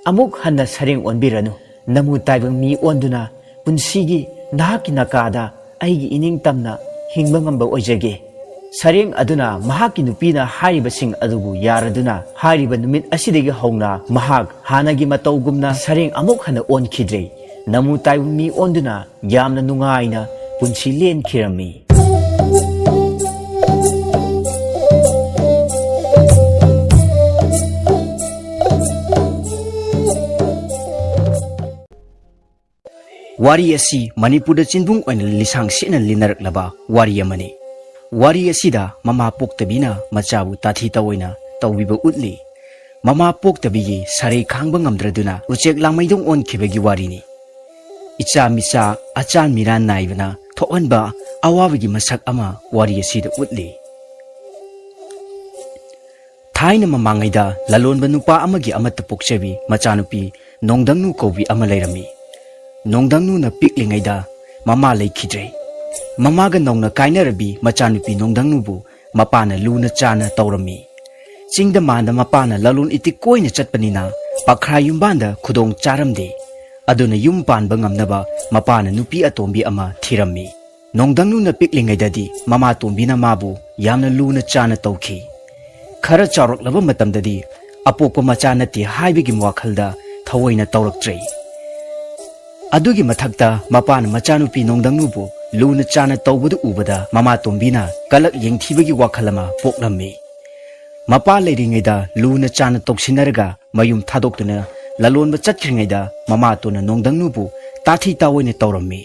ꯑꯃꯨꯛ ꯍꯟꯅ ꯁꯔꯦꯡ ꯑꯣꯟꯕꯤꯔꯅꯨ꯫ ꯅꯃꯨ ꯇꯥꯏꯕꯪ ꯃꯤ ꯑꯣꯟꯗꯨꯅ ꯄꯨꯟꯁꯤꯒꯤ ꯅꯍꯥꯛꯀꯤ ꯅꯀꯥꯗ ꯑꯩꯒꯤ ꯏꯅꯤꯡ ꯇꯝꯅ ꯍꯤꯡꯕ ꯉꯝꯕ ꯑꯣꯏꯖꯒꯦ꯫" ꯁꯔꯦꯡ ꯑꯗꯨꯅ ꯃꯍꯥꯛꯀꯤ ꯅꯨꯄꯤꯅ ꯍꯥꯏꯔꯤꯕꯁꯤꯡ ꯑꯗꯨꯕꯨ ꯌꯥꯔꯗꯨꯅ ꯍꯥꯏꯔꯤꯕ ꯅꯨꯃꯤꯠ ꯑꯁꯤꯗꯒꯤ ꯍꯧꯅ ꯃꯍꯥꯛ ꯍꯥꯟꯅꯒꯤ ꯃꯇꯧꯒꯨꯝꯅ ꯁꯔꯦꯡ ꯑꯃꯨꯛ ꯍꯟꯅ ꯑꯣꯟꯈꯤꯗ꯭ꯔꯦ꯫ ꯅꯃꯨ ꯇꯥꯏꯕꯪ ꯃꯤ ꯑꯣꯟꯗꯨꯅ ꯌꯥꯝꯅ ꯅꯨꯡꯉꯥꯏꯅ ꯄꯨꯟꯁꯤ ꯂꯦꯟꯈꯤꯔꯝꯃꯤ꯫ ꯋꯥꯔꯤ ꯑꯁꯤ ꯃꯅꯤꯄꯨꯔꯗ ꯆꯤꯟꯕꯨꯡ ꯑꯣꯏꯅ ꯂꯤꯁꯥꯡ ꯁꯤꯠꯅ ꯂꯤꯅꯔꯛꯂꯕ ꯋꯥꯔꯤ ꯑꯃꯅꯤ꯫ ꯋꯥꯔꯤ ꯑꯁꯤꯗ ꯃꯃꯥ ꯄꯣꯛꯇꯕꯤꯅ ꯃꯆꯥꯕꯨ ꯇꯥꯊꯤ ꯇꯧꯑꯣꯏꯅ ꯇꯧꯕꯤꯕ ꯎꯠꯂꯤ꯫ ꯃꯃꯥ ꯄꯣꯛꯇꯕꯤꯒꯤ ꯁꯔꯩ ꯈꯥꯡꯕ ꯉꯝꯗ꯭ꯔꯗꯨꯅ ꯎꯆꯦꯛ ꯂꯥꯡꯃꯩꯗꯣꯡ ꯑꯣꯟꯈꯤꯕꯒꯤ ꯋꯥꯔꯤꯅꯤ꯫ ꯏꯆꯥ ꯃꯤꯆꯥ ꯑꯆꯥꯟ ꯃꯤꯔꯥꯟ ꯅꯥꯏꯕꯅ ꯊꯣꯛꯍꯟꯕ ꯑꯋꯥꯕꯒꯤ ꯃꯁꯛ ꯑꯃ ꯋꯥꯔꯤ ꯑꯁꯤꯗ ꯎꯠꯂꯤ꯫ ꯊꯥꯏꯅ ꯃꯃꯥꯡꯉꯩꯗ ꯂꯂꯣꯟꯕ ꯅꯨꯄꯥ ꯑꯃꯒꯤ ꯑꯃꯠꯇ ꯄꯣꯛꯆꯕꯤ ꯃꯆꯥꯅꯨꯄꯤ ꯅꯣꯡꯗꯪꯅꯨ ꯀꯧꯕꯤ ꯑꯃ ꯂꯩꯔꯝꯃꯤ꯫ ꯅꯣꯡꯗꯪꯅꯨꯅ ꯄꯤꯛꯂꯤꯉꯩꯗ ꯃꯃꯥ ꯂꯩꯈꯤꯗ꯭ꯔꯦ꯫ ꯃꯃꯥꯒ ꯅꯧꯅ ꯀꯥꯏꯅꯔꯕꯤ ꯃꯆꯥꯅꯨꯄꯤ ꯅꯣꯡꯗꯪꯅꯨꯕꯨ ꯃꯄꯥꯅ ꯂꯨꯅ ꯆꯥꯅ ꯇꯧꯔꯝꯃꯤ꯫ ꯆꯤꯡꯗ ꯃꯥꯟꯗ ꯃꯄꯥꯅ ꯂꯂꯣꯟ ꯏꯇꯤꯛ ꯀꯣꯏꯅ ꯆꯠꯄꯅꯤꯅ ꯄꯥꯈ꯭ꯔꯥ ꯌꯨꯝꯕꯥꯟꯗ ꯈꯨꯗꯣꯡ ꯆꯥꯔꯝꯗꯦ꯫ ꯑꯗꯨꯅ ꯌꯨꯝ ꯄꯥꯟꯕ ꯉꯝꯅꯕ ꯃꯄꯥꯅ ꯅꯨꯄꯤ ꯑꯇꯣꯝꯕꯤ ꯑꯃ ꯊꯤꯔꯝꯃꯤ꯫ ꯅꯣꯡꯗꯪꯅꯨꯅ ꯄꯤꯛꯂꯤꯉꯩꯗꯗꯤ ꯃꯃꯥꯇꯣꯝꯕꯤꯅ ꯃꯥꯕꯨ ꯌꯥꯝꯅ ꯂꯨꯅ ꯆꯥꯅ ꯇꯧꯈꯤ꯫ ꯈꯔ ꯆꯥꯎꯔꯛꯂꯕ ꯃꯇꯝꯗꯗꯤ ꯑꯄꯣꯛꯄ ꯃꯆꯥ ꯅꯠꯇꯦ ꯍꯥꯏꯕꯒꯤ ꯋꯥꯈꯜꯗ ꯊꯑꯣꯏꯅ ꯇꯧꯔꯛꯇ꯭ꯔꯦ꯫ ꯑꯗꯨꯒꯤ ꯃꯊꯛꯇ ꯃꯄꯥꯅ ꯃꯆꯥꯅꯨꯄꯤ ꯅꯣꯡꯗꯪꯅꯨꯕꯨ ꯂꯨꯅ ꯆꯥꯅ ꯇꯧꯕꯗꯨ ꯎꯕꯗ ꯃꯃꯥꯇꯣꯝꯕꯤꯅ ꯀꯂꯛ ꯌꯦꯡꯊꯤꯕꯒꯤ ꯋꯥꯈꯜ ꯑꯃ ꯄꯣꯛꯂꯝꯃꯤ꯫ ꯃꯄꯥ ꯂꯩꯔꯤꯉꯩꯗ ꯂꯨꯅ ꯆꯥꯅ ꯇꯧꯁꯤꯟꯅꯔꯒ ꯃꯌꯨꯝ ꯊꯥꯗꯣꯛꯇꯨꯅ ꯂꯂꯣꯟꯕ ꯆꯠꯈ꯭ꯔꯤꯉꯩꯗ ꯃꯃꯥꯇꯣꯟꯅ ꯅꯣꯡꯗꯪꯅꯨꯕꯨ ꯇꯥꯊꯤ ꯇꯥꯑꯣꯏꯅ ꯇꯧꯔꯝꯃꯤ꯫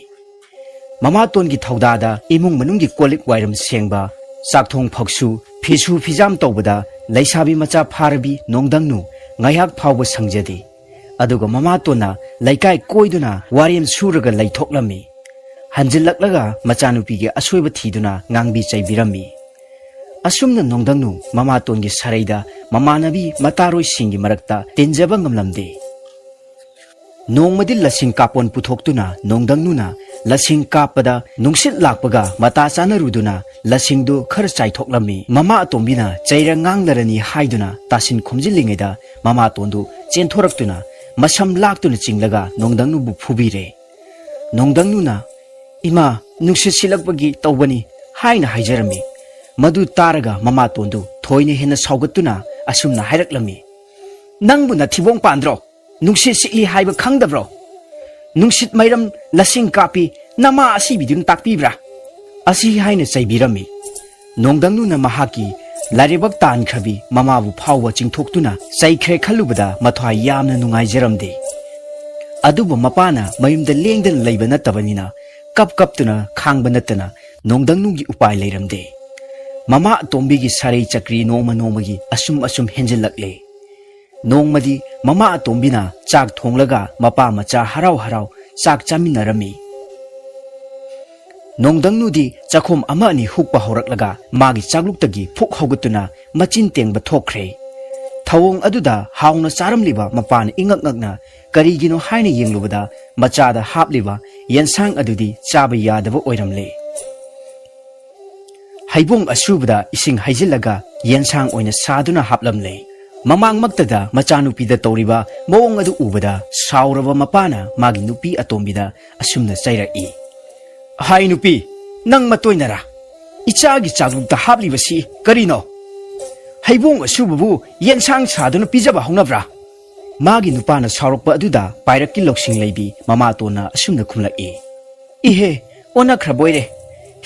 ꯃꯃꯥꯇꯣꯟꯒꯤ ꯊꯧꯗꯥꯗ ꯏꯃꯨꯡ ꯃꯅꯨꯡꯒꯤ ꯀꯣꯜꯂꯤꯛ ꯋꯥꯏꯔꯝ ꯁꯦꯡꯕ, ꯆꯥꯛꯊꯣꯡ ꯐꯛꯁꯨ, ꯐꯤꯁꯨ ꯐꯤꯖꯥꯝ ꯇꯧꯕꯗ ꯂꯩꯁꯥꯕꯤ ꯃꯆꯥ ꯐꯥꯔꯕꯤ ꯅꯣꯡꯗꯪꯅꯨ ꯉꯥꯏꯍꯥꯛ ꯐꯥꯎꯕ ꯁꯪꯖꯗꯦ꯫ ꯑꯗꯨꯒ ꯃꯃꯥꯇꯣꯟꯅ ꯂꯩꯀꯥꯏ ꯀꯣꯏꯗꯨꯅ ꯋꯥꯔꯦꯝ ꯁꯨꯔꯒ ꯂꯩꯊꯣꯛꯂꯝꯃꯤ꯫ ꯍꯟꯖꯤꯜꯂꯛꯂꯒ ꯃꯆꯥꯅꯨꯄꯤꯒꯤ ꯑꯁꯣꯏꯕ ꯊꯤꯗꯨꯅ ꯉꯥꯡꯕꯤ ꯆꯩꯕꯤꯔꯝꯃꯤ꯫ ꯑꯁꯨꯝꯅ ꯅꯣꯡꯗꯪꯅꯨ ꯃꯃꯥꯇꯣꯟꯒꯤ ꯁꯔꯩꯗ ꯃꯃꯥꯟꯅꯕꯤ ꯃꯇꯥꯔꯣꯏꯁꯤꯡꯒꯤ ꯃꯔꯛꯇ ꯇꯤꯟꯖꯕ ꯉꯝꯂꯝꯗꯦ꯫ ꯅꯣꯡꯃꯗꯤ ꯂꯁꯤꯡ ꯀꯥꯞꯄꯣꯟ ꯄꯨꯊꯣꯛꯇꯨꯅ ꯅꯣꯡꯗꯪꯅꯨꯅ ꯂꯁꯤꯡ ꯀꯥꯞꯄꯗ ꯅꯨꯡꯁꯤꯠ ꯂꯥꯛꯄꯒ ꯃꯇꯥ ꯆꯥꯅꯔꯨꯗꯨꯅ ꯂꯁꯤꯡꯗꯨ ꯈꯔ ꯆꯥꯏꯊꯣꯛꯂꯝꯃꯤ꯫ ꯃꯃꯥ ꯑꯇꯣꯝꯕꯤꯅ ꯆꯩꯔ ꯉꯥꯡꯅꯔꯅꯤ ꯍꯥꯏꯗꯨꯅ ꯇꯥꯁꯤꯟ ꯈꯣꯝꯖꯤꯜꯂꯤꯉꯩꯗ ꯃꯃꯥꯇꯣꯟꯗꯨ ꯆꯦꯟꯊꯣꯔꯛꯇꯨꯅ ꯃꯁꯝ ꯂꯥꯛꯇꯨꯅ ꯆꯤꯡꯂꯒ ꯅꯣꯡꯗꯪꯅꯨꯕꯨ ꯐꯨꯕꯤꯔꯦ꯫ ꯅꯣꯡꯗꯪꯅꯨꯅ, "ꯏꯃꯥ, ꯅꯨꯡꯁꯤꯠ ꯁꯤꯠꯂꯛꯄꯒꯤ ꯇꯧꯕꯅꯤ" ꯍꯥꯏꯅ ꯍꯥꯏꯖꯔꯝꯃꯤ꯫ ꯃꯗꯨ ꯇꯥꯔꯒ ꯃꯃꯥꯇꯣꯟꯗꯨ ꯊꯣꯏꯅ ꯍꯦꯟꯅ ꯁꯥꯎꯒꯠꯇꯨꯅ ꯑꯁꯨꯝꯅ ꯍꯥꯏꯔꯛꯂꯝꯃꯤ, "ꯅꯪꯕꯨ ꯅꯊꯤꯕꯣꯡ ꯄꯥꯟꯗ꯭ꯔꯣ? ꯅꯨꯡꯁꯤꯠ ꯁꯤꯠꯂꯤ ꯍꯥꯏꯕ ꯈꯪꯗꯕ꯭ꯔꯣ? ꯅꯨꯡꯁꯤꯠ ꯃꯩꯔꯝ ꯂꯁꯤꯡ ꯀꯥꯞꯄꯤ ꯅꯃꯥ ꯑꯁꯤꯕꯤꯗꯨꯅ ꯇꯥꯛꯄꯤꯕ꯭ꯔꯥ?" ꯑꯁꯤ ꯍꯥꯏꯅ ꯆꯩꯕꯤꯔꯝꯃꯤ꯫ ꯅꯣꯡꯗꯪꯅꯨꯅ ꯃꯍꯥꯛꯀꯤ ꯂꯥꯏꯔꯩꯕꯛ ꯇꯥꯟꯈ꯭ꯔꯕꯤ ꯃꯃꯥꯕꯨ ꯐꯥꯎꯕ ꯆꯤꯡꯊꯣꯛꯇꯨꯅ ꯆꯩꯈ꯭ꯔꯦ ꯈꯜꯂꯨꯕꯗ ꯃꯊ꯭ꯋꯥꯏ ꯌꯥꯝꯅ ꯅꯨꯡꯉꯥꯏꯖꯔꯝꯗꯦ꯫ ꯑꯗꯨꯕꯨ ꯃꯄꯥꯅ ꯃꯌꯨꯝꯗ ꯂꯦꯡꯗꯅ ꯂꯩꯕ ꯅꯠꯇꯕꯅꯤꯅ ꯀꯞ ꯀꯞꯇꯨꯅ ꯈꯥꯡꯕ ꯅꯠꯇꯅ ꯅꯣꯡꯗꯪꯅꯨꯒꯤ ꯎꯄꯥꯏ ꯂꯩꯔꯝꯗꯦ꯫ ꯃꯃꯥ ꯑꯇꯣꯝꯕꯤꯒꯤ ꯁꯥꯔꯩ ꯆꯀ꯭ꯔꯤ ꯅꯣꯡꯃ ꯅꯣꯡꯃꯒꯤ ꯑꯁꯨꯝ ꯑꯁꯨꯝ ꯍꯦꯟꯖꯤꯜꯂꯛꯂꯦ꯫ ꯅꯣꯡꯃꯗꯤ ꯃꯃꯥ ꯑꯇꯣꯝꯕꯤꯅ ꯆꯥꯛ ꯊꯣꯡꯂꯒ ꯃꯄꯥ ꯃꯆꯥ ꯍꯔꯥꯎ ꯍꯔꯥꯎ ꯆꯥꯛ ꯆꯥꯃꯤꯟꯅꯔꯝꯃꯤ꯫ ꯅꯣꯡꯗꯪꯅꯨꯗꯤ ꯆꯥꯛꯈꯣꯝ ꯑꯃ ꯑꯅꯤ ꯍꯨꯛꯄ ꯍꯧꯔꯛꯂꯒ ꯃꯥꯒꯤ ꯆꯥꯛꯂꯨꯛꯇꯒꯤ ꯐꯨꯛ ꯍꯧꯒꯠꯇꯨꯅ ꯃꯆꯤꯟ ꯇꯦꯡꯕ ꯊꯣꯛꯈ꯭ꯔꯦ꯫ ꯊꯧꯑꯣꯡ ꯑꯗꯨꯗ ꯍꯥꯎꯅ ꯆꯥꯔꯝꯂꯤꯕ ꯃꯄꯥꯅ ꯏꯉꯛ ꯉꯛꯅ ꯀꯔꯤꯒꯤꯅꯣ ꯍꯥꯏꯅ ꯌꯦꯡꯂꯨꯕꯗ ꯃꯆꯥꯗ ꯍꯥꯞꯂꯤꯕ ꯌꯦꯟꯁꯥꯡ ꯑꯗꯨꯗꯤ ꯆꯥꯕ ꯌꯥꯗꯕ ꯑꯣꯏꯔꯝꯂꯦ꯫ ꯍꯩꯕꯣꯡ ꯑꯁꯨꯕꯗ ꯏꯁꯤꯡ ꯍꯩꯖꯤꯜꯂꯒ ꯌꯦꯟꯁꯥꯡ ꯑꯣꯏꯅ ꯁꯥꯗꯨꯅ ꯍꯥꯞꯂꯝꯂꯦ꯫ ꯃꯃꯥꯡꯃꯛꯇꯗ ꯃꯆꯥꯅꯨꯄꯤꯗ ꯇꯧꯔꯤꯕ ꯃꯑꯣꯡ ꯑꯗꯨ ꯎꯕꯗ ꯁꯥꯎꯔꯕ ꯃꯄꯥꯅ ꯃꯥꯒꯤ ꯅꯨꯄꯤ ꯑꯇꯣꯝꯕꯤꯗ ꯑꯁꯨꯝꯅ ꯆꯩꯔꯛꯏ, "ꯍꯥꯏ ꯅꯨꯄꯤ, "ꯅꯪ ꯃꯇꯣꯏꯅꯔꯥ? ꯏꯆꯥꯒꯤ ꯆꯥꯛꯂꯨꯛꯇ ꯍꯥꯞꯂꯤꯕꯁꯤ ꯀꯔꯤꯅꯣ? ꯍꯩꯕꯣꯡ ꯑꯁꯨꯕꯕꯨ ꯌꯦꯟꯁꯥꯡ ꯁꯥꯗꯨꯅ ꯄꯤꯖꯕ ꯍꯧꯅꯕ꯭ꯔꯥ?" ꯃꯥꯒꯤ ꯅꯨꯄꯥꯅ ꯁꯥꯎꯔꯛꯄ ꯑꯗꯨꯗ ꯄꯥꯏꯔꯛꯀꯤ ꯂꯧꯁꯤꯡ ꯂꯩꯕꯤ ꯃꯃꯥꯇꯣꯟꯅ ꯑꯁꯨꯝꯅ ꯈꯨꯝꯂꯛꯏ, "ꯏꯍꯦ, ꯑꯣꯟꯅꯈ꯭ꯔꯕꯣꯏꯔꯦ꯫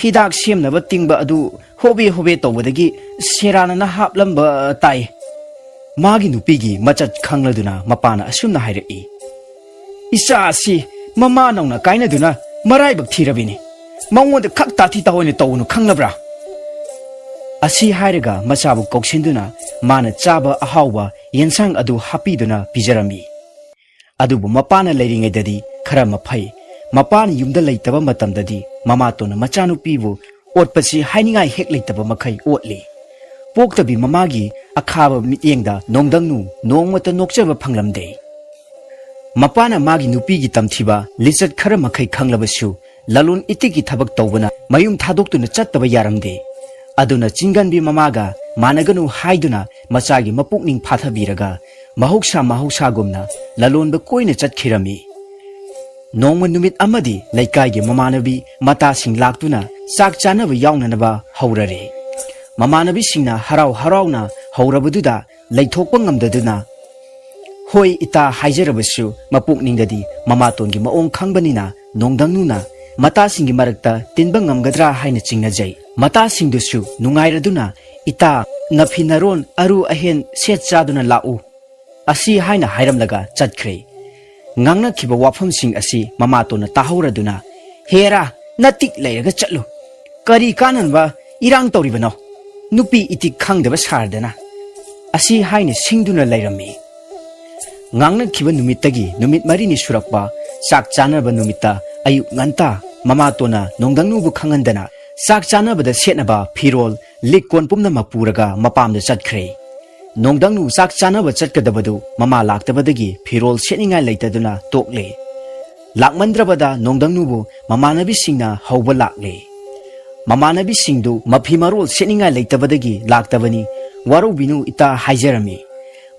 ꯍꯤꯗꯥꯛ ꯁꯦꯝꯅꯕ ꯇꯤꯡꯕ ꯑꯗꯨ ꯍꯣꯕꯦ ꯍꯣꯕꯦ ꯇꯧꯕꯗꯒꯤ ꯁꯦꯔꯥꯟꯅꯅ ꯍꯥꯞꯂꯝꯕ ꯇꯥꯏ꯫" ꯃꯥꯒꯤ ꯅꯨꯄꯤꯒꯤ ꯃꯆꯠ ꯈꯪꯂꯗꯨꯅ ꯃꯄꯥꯅ ꯑꯁꯨꯝꯅ ꯍꯥꯏꯔꯛꯏ, "ꯏꯆꯥ ꯑꯁꯤ ꯃꯃꯥ ꯅꯧꯅ ꯀꯥꯏꯅꯗꯨꯅ ꯃꯔꯥꯏꯕꯛ ꯊꯤꯔꯕꯤꯅꯤ꯫ ꯃꯉꯣꯟꯗ ꯈꯛ ꯇꯥꯊꯤ ꯇꯥꯑꯣꯏꯅ ꯇꯧꯒꯅꯨ, ꯈꯪꯂꯕ꯭ꯔꯥ?" ꯑꯁꯤ ꯍꯥꯏꯔꯒ ꯃꯆꯥꯕꯨ ꯀꯧꯁꯤꯟꯗꯨꯅ ꯃꯥꯅ ꯆꯥꯕ ꯑꯍꯥꯎꯕ ꯌꯦꯟꯁꯥꯡ ꯑꯗꯨ ꯍꯥꯞꯄꯤꯗꯨꯅ ꯄꯤꯖꯔꯝꯃꯤ꯫ ꯑꯗꯨꯕꯨ ꯃꯄꯥꯅ ꯂꯩꯔꯤꯉꯩꯗꯗꯤ ꯈꯔ ꯃꯐꯩ꯫ ꯃꯄꯥꯅ ꯌꯨꯝꯗ ꯂꯩꯇꯕ ꯃꯇꯝꯗꯗꯤ ꯃꯃꯥꯇꯣꯟꯅ ꯃꯆꯥꯅꯨꯄꯤꯕꯨ ꯑꯣꯠꯄꯁꯤ ꯍꯥꯏꯅꯤꯡꯉꯥꯏ ꯍꯦꯛ ꯂꯩꯇꯕ ꯃꯈꯩ ꯑꯣꯠꯂꯤ꯫ ꯄꯣꯛꯇꯕꯤ ꯃꯃꯥꯒꯤ ꯑꯈꯥꯕ ꯃꯤꯠꯌꯦꯡꯗ ꯅꯣꯡꯗꯪꯅꯨ ꯅꯣꯡꯃꯇ ꯅꯣꯛꯆꯕ ꯐꯪꯂꯝꯗꯦ꯫ ꯃꯄꯥꯅ ꯃꯥꯒꯤ ꯅꯨꯄꯤꯒꯤ ꯇꯝꯊꯤꯕ ꯂꯤꯆꯠ ꯈꯔ ꯃꯈꯩ ꯈꯪꯂꯕꯁꯨ, ꯂꯂꯣꯟ ꯏꯇꯤꯛꯀꯤ ꯊꯕꯛ ꯇꯧꯕꯅ ꯃꯌꯨꯝ ꯊꯥꯗꯣꯛꯇꯨꯅ ꯆꯠꯇꯕ ꯌꯥꯔꯝꯗꯦ꯫ ꯑꯗꯨꯅ ꯆꯤꯡꯒꯟꯕꯤ ꯃꯃꯥꯒ ꯃꯥꯟꯅꯒꯅꯨ ꯍꯥꯏꯗꯨꯅ ꯃꯆꯥꯒꯤ ꯃꯄꯨꯛꯅꯤꯡ ꯐꯥꯊꯕꯤꯔꯒ ꯃꯍꯧꯁꯥ ꯃꯍꯧꯁꯥꯒꯨꯝꯅ ꯂꯂꯣꯟꯕ ꯀꯣꯏꯅ ꯆꯠꯈꯤꯔꯝꯃꯤ꯫ ꯅꯣꯡꯃ ꯅꯨꯃꯤꯠ ꯑꯃꯗꯤ ꯂꯩꯀꯥꯏꯒꯤ ꯃꯃꯥꯟꯅꯕꯤ ꯃꯇꯥꯁꯤꯡ ꯂꯥꯛꯇꯨꯅ ꯆꯥꯛ ꯆꯥꯅꯕ ꯌꯥꯎꯅꯅꯕ ꯍꯧꯔꯔꯦ꯫ ꯃꯃꯥꯟꯅꯕꯤꯁꯤꯡꯅ ꯍꯔꯥꯎ ꯍꯔꯥꯎꯅ ꯍꯧꯔꯕꯗꯨꯗ ꯂꯩꯊꯣꯛꯄ ꯉꯝꯗꯗꯨꯅ, "ꯍꯣꯏ ꯏꯇꯥ" ꯍꯥꯏꯖꯔꯕꯁꯨ ꯃꯄꯨꯛꯅꯤꯡꯗꯗꯤ ꯃꯃꯥꯇꯣꯟꯒꯤ ꯃꯑꯣꯡ ꯈꯪꯕꯅꯤꯅ ꯅꯣꯡꯗꯪꯅꯨꯅ ꯃꯇꯥꯁꯤꯡꯒꯤ ꯃꯔꯛꯇ ꯇꯤꯟꯕ ꯉꯝꯒꯗ꯭ꯔꯥ ꯍꯥꯏꯅ ꯆꯤꯡꯅꯖꯩ꯫ ꯃꯇꯥꯁꯤꯡꯗꯨꯁꯨ ꯅꯨꯡꯉꯥꯏꯔꯗꯨꯅ, "ꯏꯇꯥ, ꯅꯐꯤ ꯅꯔꯣꯟ ꯑꯔꯨ ꯑꯍꯦꯟ ꯁꯦꯠ ꯆꯥꯗꯨꯅ ꯂꯥꯛꯎ" ꯑꯁꯤ ꯍꯥꯏꯅ ꯍꯥꯏꯔꯝꯂꯒ ꯆꯠꯈ꯭ꯔꯦ꯫ ꯉꯥꯡꯅꯈꯤꯕ ꯋꯥꯐꯝꯁꯤꯡ ꯑꯁꯤ ꯃꯃꯥꯇꯣꯟꯅ ꯇꯥꯍꯧꯔꯗꯨꯅ, "ꯍꯦꯔꯥ, ꯅꯇꯤꯛ ꯂꯩꯔꯒ ꯆꯠꯂꯨ꯫ ꯀꯔꯤ ꯀꯥꯟꯅꯅꯕ ꯏꯔꯥꯡ ꯇꯧꯔꯤꯕꯅꯣ? ꯅꯨꯄꯤ ꯏꯇꯤꯛ ꯈꯪꯗꯕ ꯁꯥꯔꯗꯅ" ꯑꯁꯤ ꯍꯥꯏꯅ ꯁꯤꯡꯗꯨꯅ ꯂꯩꯔꯝꯃꯤ꯫ ꯉꯥꯡꯅꯈꯤꯕ ꯅꯨꯃꯤꯠꯇꯒꯤ ꯅꯨꯃꯤꯠ ꯃꯔꯤꯅꯤ ꯁꯨꯔꯛꯄ ꯆꯥꯛ ꯆꯥꯅꯕ ꯅꯨꯃꯤꯠꯇ ꯑꯌꯨꯛ ꯉꯟꯇꯥ ꯃꯃꯥꯇꯣꯟꯅ ꯅꯣꯡꯗꯪꯅꯨꯕꯨ ꯈꯪꯍꯟꯗꯅ ꯆꯥꯛ ꯆꯥꯅꯕꯗ ꯁꯦꯠꯅꯕ ꯐꯤꯔꯣꯜ, ꯂꯤꯛ ꯀꯣꯟ ꯄꯨꯝꯅꯃꯛ ꯄꯨꯔꯒ ꯃꯄꯥꯝꯗ ꯆꯠꯈ꯭ꯔꯦ꯫ ꯅꯣꯡꯗꯪꯅꯨ ꯆꯥꯛ ꯆꯥꯅꯕ ꯆꯠꯀꯗꯕꯗꯨ ꯃꯃꯥ ꯂꯥꯛꯇꯕꯗꯒꯤ ꯐꯤꯔꯣꯜ ꯁꯦꯠꯅꯤꯡꯉꯥꯏ ꯂꯩꯇꯗꯨꯅ ꯇꯣꯛꯂꯦ꯫ ꯂꯥꯛꯃꯟꯗ꯭ꯔꯕꯗ ꯅꯣꯡꯗꯪꯅꯨꯕꯨ ꯃꯃꯥꯟꯅꯕꯤꯁꯤꯡꯅ ꯍꯧꯕ ꯂꯥꯛꯂꯦ꯫ ꯃꯃꯥꯟꯅꯕꯤꯁꯤꯡꯗꯨ ꯃꯐꯤ ꯃꯔꯣꯜ ꯁꯦꯠꯅꯤꯡꯉꯥꯏ ꯂꯩꯇꯕꯗꯒꯤ ꯂꯥꯛꯇꯕꯅꯤ, ꯋꯥꯔꯧꯕꯤꯅꯨ ꯏꯇꯥ ꯍꯥꯏꯖꯔꯝꯃꯤ꯫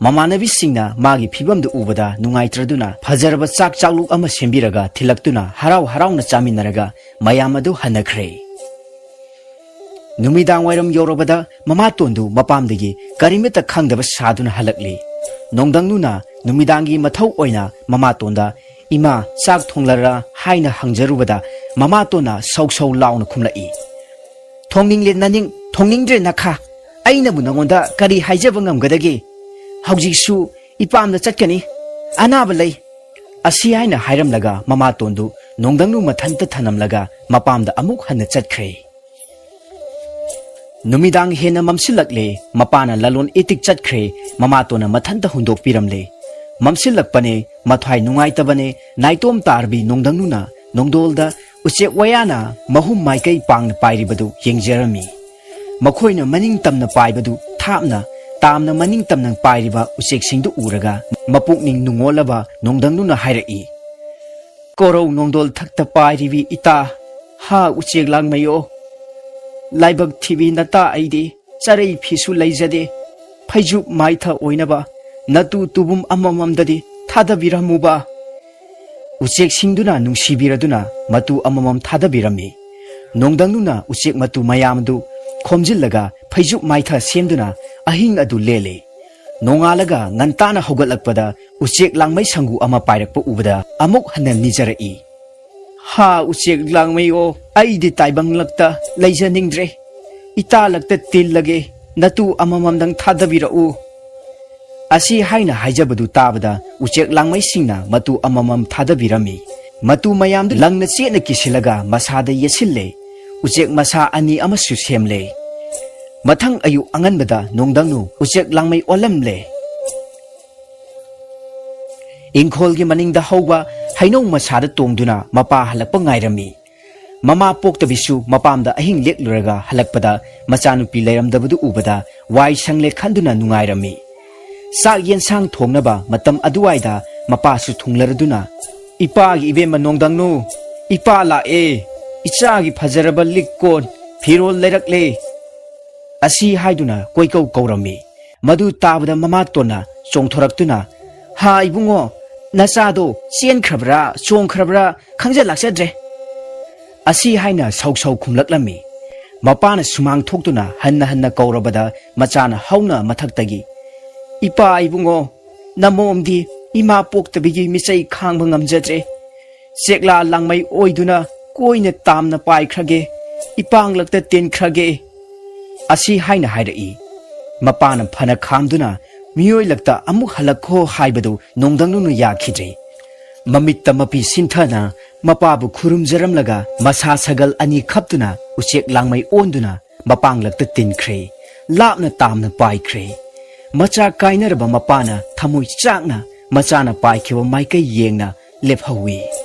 ꯃꯃꯥꯟꯅꯕꯤꯁꯤꯡꯅ ꯃꯥꯒꯤ ꯐꯤꯕꯝꯗꯨ ꯎꯕꯗ ꯅꯨꯡꯉꯥꯏꯇ꯭ꯔꯗꯨꯅ ꯐꯖꯔꯕ ꯆꯥꯛ ꯆꯥꯛꯂꯨꯛ ꯑꯃ ꯁꯦꯝꯕꯤꯔꯒ ꯊꯤꯜꯂꯛꯇꯨꯅ ꯍꯔꯥꯎ ꯍꯔꯥꯎꯅ ꯆꯥꯃꯤꯟꯅꯔꯒ ꯃꯌꯥꯝ ꯑꯗꯨ ꯍꯟꯅꯈ꯭ꯔꯦ꯫ ꯅꯨꯃꯤꯗꯥꯡ ꯋꯥꯏꯔꯝ ꯌꯧꯔꯕꯗ ꯃꯃꯥꯇꯣꯟꯗꯨ ꯃꯄꯥꯝꯗꯒꯤ ꯀꯔꯤꯃꯠꯇ ꯈꯪꯗꯕ ꯁꯥꯗꯨꯅ ꯍꯜꯂꯛꯂꯤ꯫ ꯅꯣꯡꯗꯪꯅꯨꯅ ꯅꯨꯃꯤꯗꯥꯡꯒꯤ ꯃꯊꯧ ꯑꯣꯏꯅ ꯃꯃꯥꯇꯣꯟꯗ, "ꯏꯃꯥ, ꯆꯥꯛ ꯊꯣꯡꯂꯔꯥ?" ꯍꯥꯏꯅ ꯍꯪꯖꯔꯨꯕꯗ ꯃꯃꯥꯇꯣꯟꯅ ꯁꯧ ꯁꯧ ꯂꯥꯎꯅ ꯈꯨꯝꯂꯛꯏ, "ꯊꯣꯡꯅꯤꯡꯂꯦ ꯅꯅꯤꯡ, ꯊꯣꯡꯅꯤꯡꯗ꯭ꯔꯦ ꯅꯈꯥ꯫ ꯑꯩꯅꯕꯨ ꯅꯉꯣꯟꯗ ꯀꯔꯤ ꯍꯥꯏꯖꯕ ꯉꯝꯒꯗꯒꯦ? ꯍꯧꯖꯤꯛꯁꯨ ꯏꯄꯥꯝꯗ ꯆꯠꯀꯅꯤ꯫ ꯑꯅꯥꯕ ꯂꯩ꯫" ꯑꯁꯤ ꯍꯥꯏꯅ ꯍꯥꯏꯔꯝꯂꯒ ꯃꯃꯥꯇꯣꯟꯗꯨ ꯅꯣꯡꯗꯪꯅꯨ ꯃꯊꯟꯇ ꯊꯅꯝꯂꯒ ꯃꯄꯥꯝꯗ ꯑꯃꯨꯛ ꯍꯟꯅ ꯆꯠꯈ꯭ꯔꯦ꯫ ꯅꯨꯃꯤꯗꯥꯡ ꯍꯦꯟꯅ ꯃꯝꯁꯤꯜꯂꯛꯂꯦ꯫ ꯃꯄꯥꯅ ꯂꯂꯣꯟ ꯏꯇꯤꯛ ꯆꯠꯈ꯭ꯔꯦ꯫ ꯃꯃꯥꯇꯣꯟꯅ ꯃꯊꯟꯇ ꯍꯨꯟꯗꯣꯛꯄꯤꯔꯝꯂꯦ꯫ ꯃꯝꯁꯤꯜꯂꯛꯄꯅꯦ, ꯃꯊ꯭ꯋꯥꯏ ꯅꯨꯡꯉꯥꯏꯇꯕꯅꯦ, ꯅꯥꯏꯇꯣꯝ ꯇꯥꯔꯕꯤ ꯅꯣꯡꯗꯪꯅꯨꯅ ꯅꯣꯡꯗꯣꯜꯗ ꯎꯆꯦꯛ ꯋꯥꯌꯥꯅ ꯃꯍꯨꯝ ꯃꯥꯏꯀꯩ ꯄꯥꯡꯅ ꯄꯥꯏꯔꯤꯕꯗꯨ ꯌꯦꯡꯖꯔꯝꯃꯤ꯫ ꯃꯈꯣꯏꯅ ꯃꯅꯤꯡ ꯇꯝꯅ ꯄꯥꯏꯕꯗꯨ ꯊꯥꯞꯅ, ꯇꯥꯝꯅ ꯃꯅꯤꯡ ꯇꯝꯅ ꯄꯥꯏꯔꯤꯕ ꯎꯆꯦꯛꯁꯤꯡꯗꯨ ꯎꯔꯒ ꯃꯄꯨꯛꯅꯤꯡ ꯅꯨꯡꯉꯣꯜꯂꯕ ꯅꯣꯡꯗꯪꯅꯨꯅ ꯍꯥꯏꯔꯛꯏ, "ꯀꯣꯔꯧ ꯅꯣꯡꯗꯣꯜ ꯊꯛꯇ ꯄꯥꯏꯔꯤꯕꯤ ꯏꯇꯥ, ꯍꯥ ꯎꯆꯦꯛ ꯂꯥꯡꯃꯩꯌꯣ, ꯂꯥꯏꯕꯛ ꯊꯤꯕꯤ ꯅꯇꯥ ꯑꯩꯗꯤ ꯆꯔꯩ ꯐꯤꯁꯨ ꯂꯩꯖꯗꯦ, ꯐꯩꯖꯨꯞ ꯃꯥꯏꯊ ꯑꯣꯏꯅꯕ ꯅꯇꯨ ꯇꯨꯕꯨꯝ ꯑꯃꯃꯝꯗꯗꯤ ꯊꯥꯗꯕꯤꯔꯝꯃꯨꯕ꯫" ꯎꯆꯦꯛꯁꯤꯡꯗꯨꯅ ꯅꯨꯡꯁꯤꯕꯤꯔꯗꯨꯅ ꯃꯇꯨ ꯑꯃꯃꯝ ꯊꯥꯗꯕꯤꯔꯝꯃꯤ꯫ ꯅꯣꯡꯗꯪꯅꯨꯅ ꯎꯆꯦꯛ ꯃꯇꯨ ꯃꯌꯥꯝ ꯑꯗꯨ ꯈꯣꯝꯖꯤꯜꯂꯒ ꯐꯩꯖꯨꯞ ꯃꯥꯏꯊ ꯁꯦꯝꯗꯨꯅ ꯑꯍꯤꯡ ꯑꯗꯨ ꯂꯦꯜꯂꯤ꯫ ꯅꯣꯡꯉꯥꯜꯂꯒ ꯉꯟꯇꯥꯅ ꯍꯧꯒꯠꯂꯛꯄꯗ ꯎꯆꯦꯛ ꯂꯥꯡꯃꯩ ꯁꯪꯒꯨ ꯑꯃ ꯄꯥꯏꯔꯛꯄ ꯎꯕꯗ ꯑꯃꯨꯛ ꯍꯟꯅ ꯅꯤꯖꯔꯛꯏ꯫ "ꯍꯥ ꯎꯆꯦꯛ ꯂꯥꯡꯃꯩ ꯑꯣ, ꯑꯩꯗꯤ ꯇꯥꯏꯕꯪꯂꯛꯇ ꯂꯩꯖꯅꯤꯡꯗ꯭ꯔꯦ꯫ ꯏꯇꯥꯂꯛꯇ ꯇꯤꯜꯂꯒꯦ, ꯅꯇꯨ ꯑꯃꯃꯝꯗꯪ ꯊꯥꯗꯕꯤꯔꯛꯎ꯫" ꯑꯁꯤ ꯍꯥꯏꯅ ꯍꯥꯏꯖꯕꯗꯨ ꯇꯥꯕꯗ ꯎꯆꯦꯛ ꯂꯥꯡꯃꯩꯁꯤꯡꯅ ꯃꯇꯨ ꯑꯃꯃꯝ ꯊꯥꯗꯕꯤꯔꯝꯃꯤ꯫ ꯃꯇꯨ ꯃꯌꯥꯝꯗꯨ ꯂꯪꯅ ꯆꯦꯠꯅ ꯀꯤꯁꯤꯜꯂꯒ ꯃꯁꯥꯗ ꯌꯦꯠꯁꯤꯜꯂꯦ꯫ ꯎꯆꯦꯛ ꯃꯁꯥ ꯑꯅꯤ ꯑꯃꯁꯨ ꯁꯦꯝꯂꯦ꯫ ꯃꯊꯪ ꯑꯌꯨꯛ ꯑꯉꯟꯕꯗ ꯅꯣꯡꯗꯪꯅꯨ ꯎꯆꯦꯛ ꯂꯥꯡꯃꯩ ꯑꯣꯜꯂꯝꯂꯦ꯫ ꯏꯪꯈꯣꯜꯒꯤ ꯃꯅꯤꯡꯗ ꯍꯧꯕ ꯍꯩꯅꯧ ꯃꯁꯥꯗ ꯇꯣꯡꯗꯨꯅ ꯃꯄꯥ ꯍꯜꯂꯛꯄ ꯉꯥꯏꯔꯝꯃꯤ꯫ ꯃꯃꯥ ꯄꯣꯛꯇꯕꯤꯁꯨ ꯃꯄꯥꯝꯗ ꯑꯍꯤꯡ ꯂꯦꯛꯂꯨꯔꯒ ꯍꯜꯂꯛꯄꯗ ꯃꯆꯥꯅꯨꯄꯤ ꯂꯩꯔꯝꯗꯕꯗꯨ ꯎꯕꯗ ꯋꯥꯏ ꯁꯪꯂꯦ ꯈꯟꯗꯨꯅ ꯅꯨꯡꯉꯥꯏꯔꯝꯃꯤ꯫ ꯆꯥꯛ ꯌꯦꯟꯁꯥꯡ ꯊꯣꯡꯅꯕ ꯃꯇꯝ ꯑꯗꯨꯋꯥꯏꯗ ꯃꯄꯥꯁꯨ ꯊꯨꯡꯂꯔꯗꯨꯅ, "ꯏꯄꯥꯒꯤ ꯏꯕꯦꯝꯃ ꯅꯣꯡꯗꯪꯅꯨ, ꯏꯄꯥ ꯂꯥꯛꯑꯦ, ꯏꯆꯥꯒꯤ ꯐꯖꯔꯕ ꯂꯤꯛ ꯀꯣꯟ, ꯐꯤꯔꯣꯜ ꯂꯩꯔꯛꯂꯦ" ꯑꯁꯤ ꯍꯥꯏꯗꯨꯅ ꯀꯣꯏꯀꯧ ꯀꯧꯔꯝꯃꯤ꯫ ꯃꯗꯨ ꯇꯥꯕꯗ ꯃꯃꯥꯇꯣꯟꯅ ꯆꯣꯡꯊꯣꯔꯛꯇꯨꯅ, "ꯍꯥ ꯏꯕꯨꯡꯉꯣ, ꯅꯆꯥꯗꯣ ꯆꯦꯟꯈ꯭ꯔꯕ꯭ꯔꯥ ꯆꯣꯡꯈ꯭ꯔꯕ꯭ꯔꯥ ꯈꯪꯖ ꯂꯥꯛꯆꯗ꯭ꯔꯦ" ꯑꯁꯤ ꯍꯥꯏꯅ ꯁꯧ ꯁꯧ ꯈꯨꯝꯂꯛꯂꯝꯃꯤ꯫ ꯃꯄꯥꯅ ꯁꯨꯃꯥꯡ ꯊꯣꯛꯇꯨꯅ ꯍꯟꯅ ꯍꯟꯅ ꯀꯧꯔꯕꯗ ꯃꯆꯥꯅ ꯍꯧꯅ ꯃꯊꯛꯇꯒꯤ, "ꯏꯄꯥ ꯏꯕꯨꯡꯉꯣ, ꯅꯃꯣꯝꯗꯤ ꯏꯃꯥ ꯄꯣꯛꯇꯕꯤꯒꯤ ꯃꯤꯆꯩ ꯈꯥꯡꯕ ꯉꯝꯖꯗ꯭ꯔꯦ꯫ ꯆꯦꯛꯂꯥ ꯂꯥꯡꯃꯩ ꯑꯣꯏꯗꯨꯅ ꯀꯣꯏꯅ ꯇꯥꯝꯅ ꯄꯥꯏꯈ꯭ꯔꯒꯦ, ꯏꯄꯥꯡꯂꯛꯇ ꯇꯤꯟꯈ꯭ꯔꯒꯦ" ꯑꯁꯤ ꯍꯥꯏꯅ ꯍꯥꯏꯔꯛꯏ꯫ ꯃꯄꯥꯅ ꯐꯅ ꯈꯥꯝꯗꯨꯅ ꯃꯤꯑꯣꯏꯂꯛꯇ ꯑꯃꯨꯛ ꯍꯜꯂꯛꯈꯣ ꯍꯥꯏꯕꯗꯨ ꯅꯣꯡꯗꯝꯗꯨꯅ ꯌꯥꯈꯤꯗ꯭ꯔꯦ꯫ ꯃꯃꯤꯠꯇ ꯃꯄꯤ ꯁꯤꯟꯊꯅ ꯃꯄꯥꯕꯨ ꯈꯨꯔꯨꯝꯖꯔꯝꯂꯒ ꯃꯁꯥ ꯁꯒꯜ ꯑꯅꯤ ꯈꯞꯇꯨꯅ ꯎꯆꯦꯛ ꯂꯥꯡꯃꯩ ꯑꯣꯟꯗꯨꯅ ꯃꯄꯥꯡꯂꯛꯇ ꯇꯤꯟꯈ꯭ꯔꯦ꯫ ꯂꯥꯞꯅ ꯇꯥꯝꯅ ꯄꯥꯏꯈ꯭ꯔꯦ꯫ ꯃꯆꯥ ꯀꯥꯏꯅꯔꯕ ꯃꯄꯥꯅ ꯊꯃꯣꯏ ꯆꯥꯛꯅ ꯃꯆꯥꯅ ꯄꯥꯏꯈꯤꯕ ꯃꯥꯏꯀꯩ ꯌꯦꯡꯅ ꯂꯦꯞꯍꯧꯏ꯫